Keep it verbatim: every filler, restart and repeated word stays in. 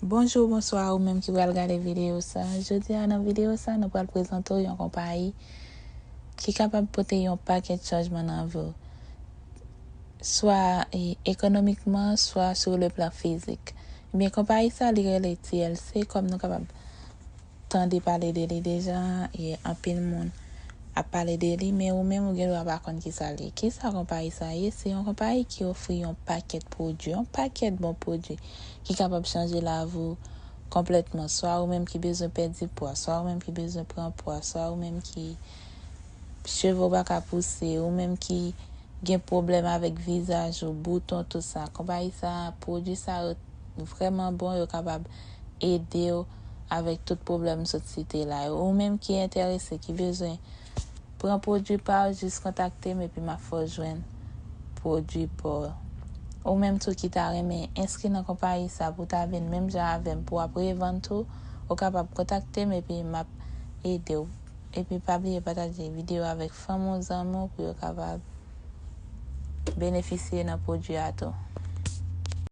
Bonjou, bonswa, ou menm ki pral gade videyo sa. Jodi a, nan videyo sa, nou pral prezante w yon konpayi ki kapab pote yon pakèt chanjman nan vi w, swa e, ekonomikman, swa sou le plan fizik. Ebyen, konpayi sa, li rele T L C, kòm nou kapab tande pale de li deja, e anpil moun ap pale de li, men ou menm ou gen dwa pa konn ki sa li ye. Ki sa konpayi sa ye? Se yon konpayi ki ofri yon pakèt pwodui, yon pakèt bon pwodui ki kapab chanje lavi w konplètman. Swa ou menm ki bezwen pèdi pwa, swa ou menm ki bezwen pran pwa, swa ou menm ki cheve w pa ka pouse, ou menm ki gen pwoblèm avèk vizaj ou, bouton, tout sa. Konpayi sa, pwodui sa yo vrèman bon, yo kapab ede w avèk tout pwoblèm m sot site la yo. Ou menm ki enterese, ki bezwen pran pwodui pa w, jis kontakte m epi m ap fè w jwenn pwodui pa w. Ou menm tou ki ta renmen enskri nan konpayi sa pou w ta vin menm jan avè m pou w ap revann tou, ou kapab kontakte m epi m ap ede w. Epi pa bliye pataje videyo avèk fanmi w, zanmi w pou yo kapab benefisye nan pwodui a tou.